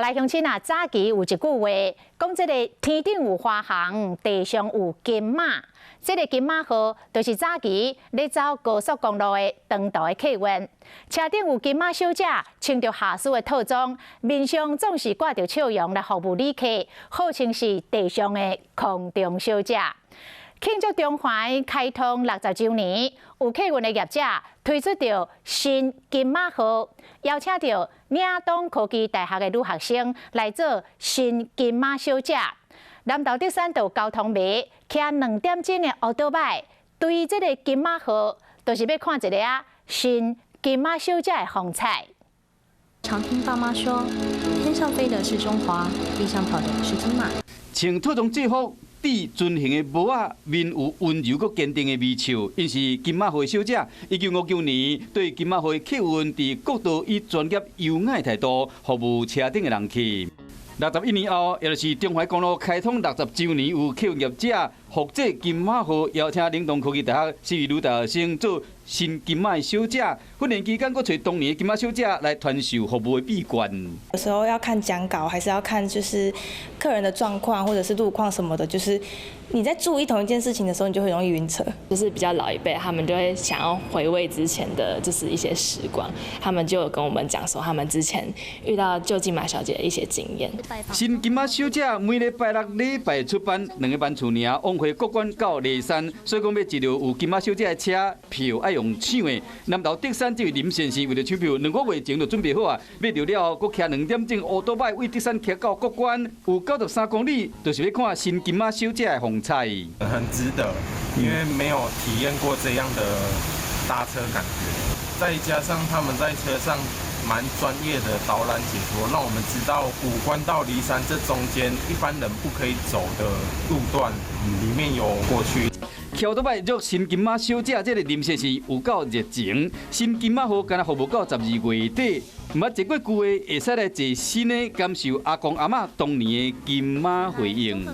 來鄉親啊，早期有一句話，講這个天頂有華航，地上有金馬。這个金馬號就是早期咧走高速公路的長途的客運。車頂有金馬小姐穿著下士的套裝，面上總是掛著笑容來服務旅客，號稱是地上的空中小姐。慶祝中環開通60週年，有客運的業者推出著新金馬號，邀請著嶺東科技大學的女學生來做新金馬小姐。南投竹山就交通迷，騎2點鐘的烏多擺，對這个金馬號，就是欲看一下新金馬小姐的風采。常聽爸媽說，天上飛的是中華，地上跑的是金馬。穿套裝制服、戴尊形的帽仔，面有溫柔閣堅定的微笑，𪜶是金馬號小姐。1959年，對金馬號客運佇國道以專業優雅態度服務車頂的人客。61年後，也就是中環公路開通60週年，有客運業者複製金馬號，邀請嶺東科技大學四位女大學生做新金馬的小姐。訓練期間，閣揣當年的金馬小姐來傳授服務的秘訣。有時候要看講稿，還是要看就是客人的狀況，或者是路況什麼的，就是你在注意同一件事情的時候，你就會容易暈車。就是比較老一輩，他們就會想要回味之前的就是一些時光，他們就有跟我們講說，他們之前遇到舊金馬小姐的一些經驗。新金馬小姐每禮拜六、禮拜出班，兩个班次爾，往回國關到梨山，所以講欲坐著有金馬小姐的車票愛用搶的。南投竹山這位林先生為著搶票，2個月前就準備好啊，買著了後，閣騎2點鐘烏多擺為竹山騎到國關，有93公里，就是欲看新金馬小姐的風采。很值得，因為沒有體驗過這樣的搭車感覺，再加上他們在車上蠻專業的導覽解說，讓我們知道谷關到梨山這中間一般人不可以走的路段，裡面有過去。騎烏多擺約新金馬小姐，這个林先生有夠熱情。新金馬號干焦服務到12月底，毋捌坐過舊的，會使來坐新的，感受阿公阿嬤當年的金馬回應。